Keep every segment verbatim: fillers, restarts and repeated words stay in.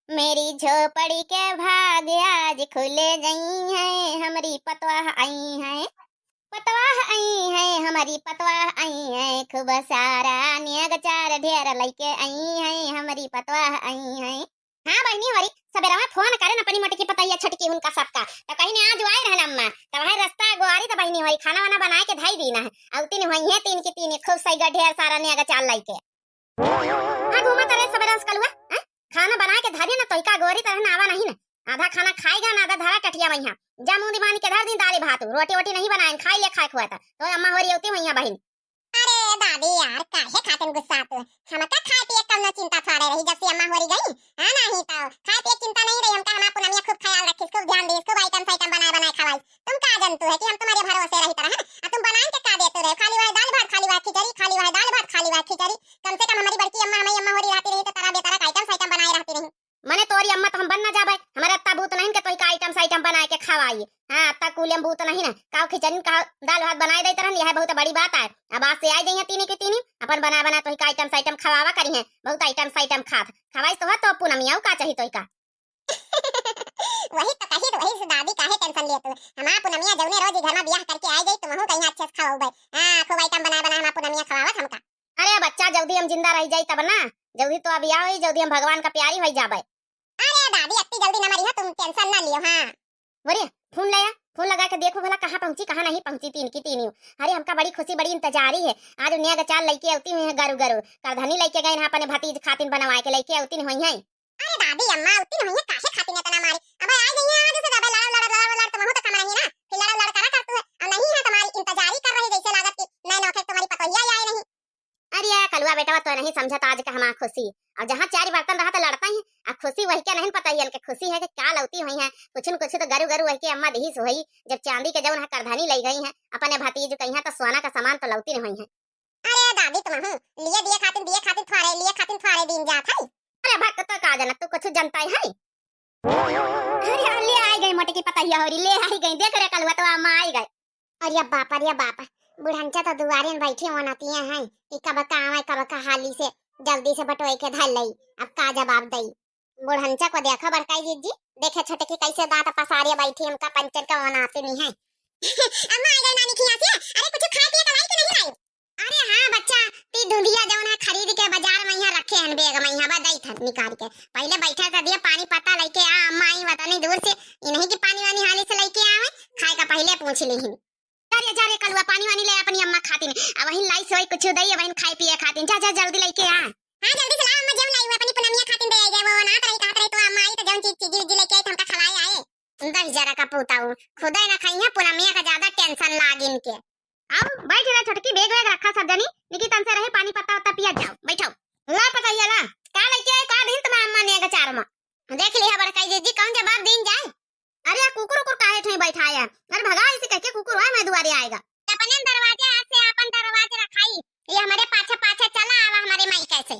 मेरी झोपड़ी के भाग आज खुले गई हैं, हमरी पतवाह आई हैं, पतवाह आई हैं, हमरी पतवाह आई हैं, खूब सारा नेग चार ढेर लइके आई हैं, हमरी पतवाह आई हैं। हाँ बहिनी होरी, सबेरवा फोन करेन अपनी मोटकी पतोहिया छोटकी उनका सबका, त कहिन आज आए रहन अम्मा, त वही रस्ता गोरी त बहिनी होरी खाना वाना बनाए के धई दीन है, अउतिन होइहैं तीन की तीन खूब सइगा ढेर सारा नेग चार लइके। हाँ घूमा करे सबेरा से कलुआ, हैं? खाना बनाए के धरिन ना तोहिका गोरी तरह ना आवा नहीं ना, आधा खाना खाइगा ना आधा धरा टटिया मइहाँ, जा मुंह दिमानी के धर दीन दाल भात, रोटी वोटी नहीं बनाएन, खाई ले खाए खुआ त, तो अम्मा होरी अउती होइहैं बहिन। अरे दादी यार, काहे खातिन गुस्सात हो? हमका खाए पिए कउनो चिंता थोड़े रही, जब से अम्मा होरी गई। हाँ, नहीं तो खाए पिए चिंता नहीं रही हमका। हमार पुनमिया खूब ख्याल रखिस, खूब ध्यान दिस, खूब आइटम साइटम बनाए बनाए खवाइस। तुम का जनतु है कि हम तुम्हारे भरोसे रही तरह हैं? आ तुम बनाए के का देते रहे? खाली वह दाल भात, खाली वह खिचड़ी, खाली वह दाल भात, खाली वह खिचड़ी। कम से कम हमारी बड़की अम्मा, हमारी अम्मा होरी रहती रही तो तरह बेतरह का आइटम साइटम बनाए रहती रही। मने तोरी अम्मा तो हम बन ना जाबे, हमारे अत्ता बूत नहीं के तोहिका आइटम साइटम बनाए के खवाई। हाँ, अत्ता कूले में बूत नहीं ना, काव खिचड़ी काव दाल भात बनाए देत रहन, यह बहुत बड़ी बात आए। अब आज से आई जइहैं तीनी की तीनी, अपन बना बना तोहिका आइटम साइटम खवावा करिहैं, बहुत आइटम साइटम खात खवाइस तो है तो पुनमिया का चाही तोहिका। वही तो कही, तो वही से दादी काहे टेंशन लेत हो? हमार पुनमिया जौने रोज घर में बियाह करके आ जाई, तुमहू कहीं अच्छे से खवाओ भाई। हाँ, खूब आइटम बना बना हमार पुनमिया खवावत हमका। अरे बच्चा, जल्दी हम जिंदा रह जाई तब ना, जल्दी तो अब आओ, जल्दी हम भगवान का प्यारी हो जाबे। अरे दादी, अत्ती जल्दी न मरी हो, तुम टेंशन ना लियो। हाँ। बोले, फोन ले आ, फोन लगा के देखो भला कहाँ पहुँची, कहाँ नहीं पहुँची तीन की तीनियों। अरे हमका बड़ी खुशी, बड़ी इंतजारी है, आज नेग चार लइके अउती हुई है गरु गरु, करधनी लइके गए हैं अपने भतीज खातिन बनवाए के, लइके अउती हुई है। अरे दादी अम्मा, अउती हुई है, काहे खातिन इतना मारे? अब आ गई है, आज से ज्यादा लड़ो लड़ो लड़ो लड़, तुमहू तो कम नहीं ना, फिर लड़ो लड़ करा करतू है, और नहीं है तुम्हारी इंतजारी कर रही, जैसे लागत कि नए नौखे तुम्हारी पतोहिया ही आए नहीं। अरे कलुआ बेटवा, तो नहीं समझत आज का हमार खुशी। और जहाँ चार बर्तन रहा तो लड़ता ही, आ खुशी वही के नहीं पता ही, इनके खुशी है कि क्या लौती हुई है। कुछ न कुछ तो गरु गरु वही के अम्मा दिहिस हुई, जब चांदी के जौन है करधनी लई गई है, अपने भतीज कहीं है तो सोना का सामान तो लौती नहीं हुई है। अरे दादी, तुमहू लिए दिए खातिन, दिए खातिन थ्वारे, लिए खातिन थ्वारे दीन जात है। अरे भक्त तो का जनत, तू कुछ जनता है? अरे ले आई गई मोटकी पतोहिया होरी, ले आई गई, देख रे कलुआ तो अम्मा आई गई। अरे बाप, अरे बाप, बुढ़नचा तो दुआरे में बैठी होनतिया हैं कि कब का आवे, कब का हाली से जल्दी से बटोए के धर लई, अब का जवाब दई। बुढ़नचा को देखो बड़काई जीजी, देखे छोटकी कैसे दांत पसारिया बैठी, हमका पंचर का होनती नहीं है। अम्मा आ गई नानी खिया से, अरे कुछ खाए पिए का लाई कि नहीं लाई? अरे हाँ बच्चा, ती धुंधिया जौन है खरीद के बाजार में यहाँ रखे हैं बैग में, यहाँ बा दई था निकाल के। पहले बैठा कर दिया पानी पत्ता लइके आ, अम्मा आई वतनी दूर से, इन्हीं की पानी वानी हाली से लइके आवे, खाए का पहले पूछ ली ही। जा रे, जा रे कलुआ, पानी वानी ले अपनी अम्मा खातिन। अब वहीं लाई सोई कुछ दई, वहीं खाए पिए खातिन। जा, जा, जल्दी लइके आ। हाँ, जल्दी से ला अम्मा, जब लाई हुआ अपनी पुनमिया खातिन दे आई गए। वो ना तरही कहत रही, तो अम्मा आई तो जौन चीज, चीजी उजी लइके आई तो हमका खवाए आए। दही जरा का पूता हूँ, खुदे ना खाई है, पुनमिया का ज्यादा टेंशन लाग इनके। आओ, बैठ रहे छोटकी, बैग वैग रखा सब जनी, निकी तन से रहे, पानी पत्ता उत्ता पिया जाओ, बैठो। ला पतोहिया ला, का लइके आए, का दिन तुम्हारे अम्मा ने अचार में? देख लिया बड़काई जीजी, कौन जवाब दीन जाए? अरे, आ कुकुर उकुर काहे ठोई बैठाया? अरे, भगा इसे कह के कुकुर आए, मैं दुआरे आएगा। अपने दरवाजे आज से अपन दरवाजे रखाई, ये हमारे पाछे पाछे चला आवा हमारे माई कैसे।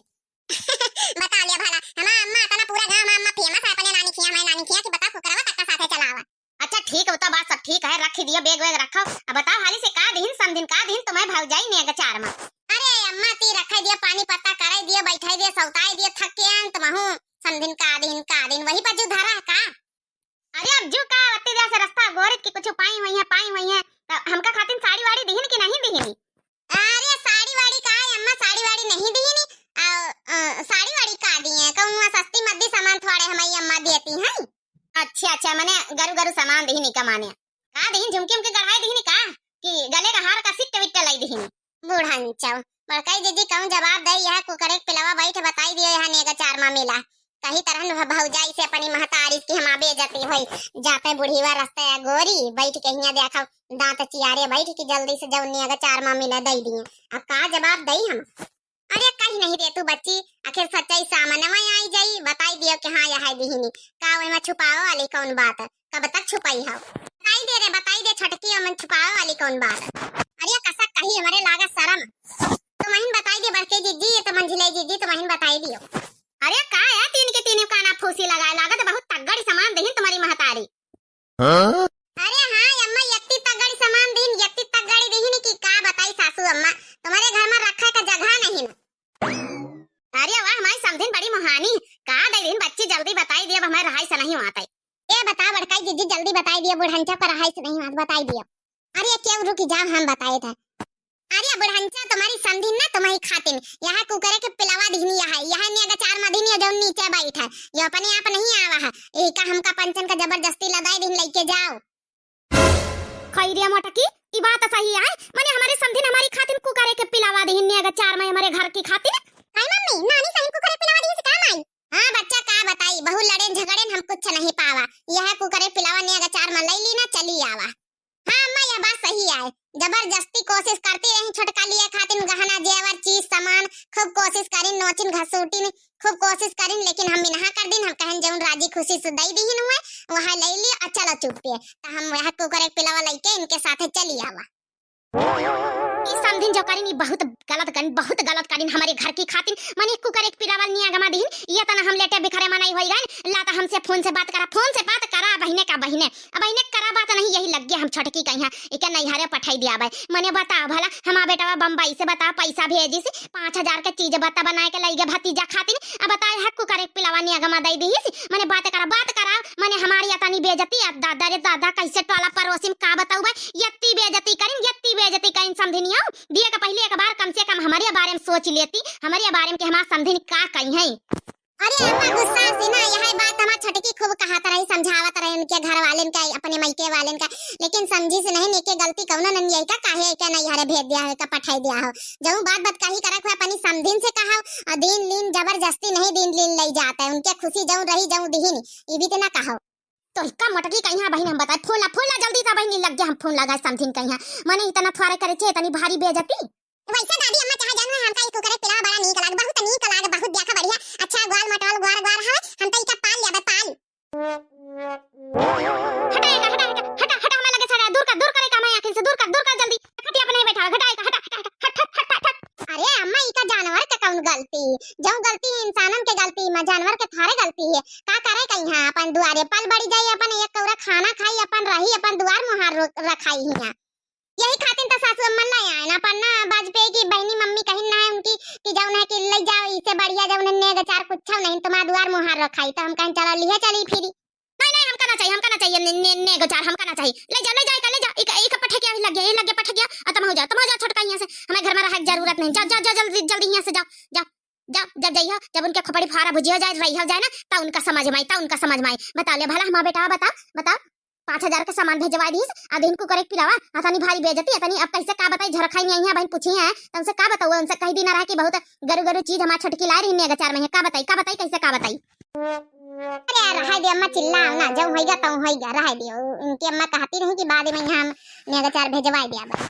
बता लिया भला, हमार अम्मा इतना पूरा गांव में अम्मा फेमस है अपने नानी खिया, हमारे नानी खिया कि बताओ कुकरवा तक का साथे चला आवा। अच्छा ठीक है, तो बात सब ठीक है, रख दिया बैग वैग रखो। अब बताओ हाली से का दीन समधिन, का दीन तुम्हें भौजाई ने अचार में? अरे अम्मा ती रखे दिया, पानी पत्ता करे दिया, बैठे दिया, सौताए दिया, थक के आन तुमहू समधिन का दीन, का दीन वही पर जू धरा है का? अरे अब जू का अत्ती देर से रास्ता गोरित की कुछ पाई हुई है, पाई हुई है, तो हमका खातिन साड़ी वाड़ी दिहिन कि नहीं दिहिन? अरे साड़ी वाड़ी का है अम्मा, साड़ी वाड़ी नहीं दिहिन। आ, आ, साड़ी वाड़ी का दिए, कौन हुआ सस्ती मद्दी सामान थोड़े हमारी अम्मा देती हैं। अच्छा अच्छा, मने गरु गरु सामान दिहिन का माने का दिहिन, झुमकी उमकी गढ़ाई दिहिन का कि गले का हार का सिट्ट विट्ट लाई दिहिन? बुढ़ंचव, बड़काई जीजी कहूँ जवाब दे, यह कुकरे के पिलवा बैठ बताई दियो, यहाँ नेग चार मा मिला। कही तरहन वह भौजाई से अपनी महतारी की हमा बेइज्जती होई। जाते बुढ़ीवा रस्ते गोरी बैठ के हियाँ देखो, दांत चियारे बैठ की जल्दी से जौन नेग चार मा मिला दई दिए। अब का जवाब दई हम? अरे कहीं नहीं रे तू बच्ची, आखिर सच्चाई सामने में आई जाई, बताई दियो कि हाँ यह है दिहिनी। का ओइमा छुपावे वाली कौन बात है? कब तक छुपाई हो? बताई दे रे, बताई दे छोटकी, ओमन छुपावे वाली कौन बात है? अरे कसक कही हमरे लागा शरम। तुमहिन बताई दे बड़के जीजी, ये तो मंझिले जीजी, तुमहिन बताई दियो। अरे का है तीन के तीन काना फूसी लगाए, लागत बहुत तगड़ी सामान दहिन तुम्हारी महतारी। हाँ? अरे हाँ अम्मा, यत्ती तगड़ी सामान दीन, यत्ती तगड़ी दीन कि का बताई सासू अम्मा, तुम्हारे घर में रखे का जगह नहीं ना। अरे वाह, हमारी समधिन बड़ी मुहानी, का दे दीन बच्ची, जल्दी बताई। रहाइस नहीं वात है। ए बता बड़काई जिज्जी, जल्दी बताई दिया, बुढ़ंचा का रहाइस नहीं वात, बताई दिया। अरे केव रुकी जाओ, हम बताए थे। अरे बुढ़ंचा तुम्हारी समधिन ना तुम्हारी खातिन, यह कुकरे के पिलावा दिहनी, यह, यह नेग चार मधिन, ये जौन नीचे बैठ है, ये अपने आप नहीं आवा है, यही का हमका पंचन का जबरदस्ती लदाई दिन लेके जाओ। खैरिया मोटकी, ई बात सही है, मने हमारे समधिन हमारी खातिन कुकरे के पिलावा दिहिन नेग चार में हमारे घर की खातिन। काई मम्मी, नानी सही कुकरे पिलावा दिहिन से का माई? हाँ बच्चा, का बताई, बहुत लड़ेन झगड़ेन, हम कुछ नहीं पावा, यह कुकरे पिलावा नेग चार में लई ली ना, चली आवा। हाँ अम्मा, यह बात सही है, जबरदस्ती कोशिश करती रही छोटका लिए खातिन गहना जेवर चीज सामान, खूब कोशिश करिन, नोचिन घसूटिन, खूब कोशिश करिन, लेकिन हम मिनहा कर दिन, हम कहन जौन राजी खुशी से दई दिहिन हुए, वहाँ लई ली और चलो चुप्पे। त हम वह कुकर एक पिलावा लइके इनके साथे चली आवा। ई समधिन जो करिन, ई बहुत गलत करिन, बहुत गलत करिन हमारे घर की खातिन। मने कुकर एक पिलावा निया गमा दिहिन, ये तना हम लेटे बिखरे मनई होई गइन, ला त हमसे फोन से बात करा, फोन से बात करा बहिने का बहिने। अब बहिने करा बात नहीं, यही लग गया हम छोटकी कहिया, इके नैहरे पठाई दिया भाई। मने बताओ भला, हमार बेटवा बम्बई से बताओ पैसा भेजिस, पाँच हजार के चीज बता बनाए के लइगे भतीजा खातिन। अब बताए हक कुकर एक पिलावा निया गमा दई दिहिस। मने बात करा, बात करा, मने हमारी यतनी बेइज्जती, अब दादा रे दादा, कैसे टोला पड़ोसी में का बताऊ भाई, यत्ती बेइज्जती करिन, यत्ती बेइज्जती करिन समधिनिया। दिए के पहले एक बार कम से कम हमारे बारे में सोच लेती, हमारे बारे में कि हमार समधिन का कही है। अरे अम्मा गुस्सा से ना, यह बात हमार छोटकी खूब कहत रही, समझावत रही उनके घर वालेन का, अपने मइके वालेन का, लेकिन समझिस नहीं, एके गलती कौनो नहीं, यही का काहे के नैहरे भेज दिया हो, का पठाई दिया हो। जऊँ बात बात कही करत हुआ अपनी समधिन से कहा, और दिन लीन जबरदस्ती नहीं दिन लीन लई जात है, उनके खुशी जऊँ रही जऊँ दिहिन, ई भी तो ना कहो। तो का मोटकी कहिया बहिन हम बताए, फोन ला, फोन ला जल्दी ता बहिन, लग गया हम फोन लगा समधिन कहिया, मने इतना थोड़े करे छे, इतनी भारी बेइज्जती। वैसे दादी अम्मा चाहे जानू है, हमका ई कुकरे पिलावा बड़ा नीक लाग, बहुत नीक लाग, बहुत देखा बढ़िया, अच्छा ग्वाल मटोल ग्वार ग्वार हवे, हम तो इका पाल लेबे, पाल। हटा एका, हटा, हटा, हटा, हटा, हमारे लगे से हटा, दूर कर, दूर कर एका हमारे आँखिन से, दूर कर, दूर कर जल्दी, खटिया पे नहीं बैठा, हटा एका, हटा, हटा, हटा, हट, हट, हट, हट, हट। अरे अम्मा, इका जानवर के कौन गलती, जौन गलती है इंसानन के गलती, मा जानवर के थारे गलती है, का करे कहिया अपन दुआरे पल बढ़ी जाई, अपन एक कौरा खाना खाई, अपन रही, अपन दुआर मुहार रो-, रखाई हिया। यही खातिर त सासू अम्मा ले आए ना, पर ना बाजपेयी की बहिनी मम्मी कहिन ना है उनकी कि जौन है कि ले जाओ, इसे बढ़िया जौन है नेग चार कुछ नहीं, तुम्हारा दुआर मुहार रखाई। तो हम कहें चलो लिहे चली फिरी। नहीं, नहीं, हमका ना चाहिए, हमका ना चाहिए, ने, ने, नेग चार हमका ना चाहिए। ले जा, ले जा, इका ले जा, इका, इका पठे गया, लग गया, ये लग गया, पठे गया, और तुम हो जाओ, तुम हो जाओ छोटका यहाँ से, हमें घर में रहे की जरूरत नहीं। जाओ, जाओ, जाओ, जल्दी, जल्दी यहाँ से जाओ, जाओ, जाओ, जब जइहो, जब उनके खोपड़ी फारा भुजिया जाए, रहियो जाए ना, तब उनका समझ में आई, तब उनका समझ में आई। बता ले भला, हमार बेटा, बता, बता। पाँच हजार के सामान भेजवा दीस, आ दिन कुकर एक पिलावा, अतनी भारी बेइज्जती, अतनी अब कैसे का बताई, झरखाई नहीं आई है, बहन पूछी है, तो उनसे का बताऊ, उनसे कही दिन रहा कि बहुत गरु गरु चीज हमार छोटकी लाई रही नेग चार में है, का बताई, का बताई, कैसे का बताई? अरे यार, रहाई दे अम्मा, चिल्लाओ ना, जब होइगा तब होइगा, रहाई दे। उ-, उनकी अम्मा कहती रही कि बाद में यहाँ हम नेग चार भेजवा दिया बस।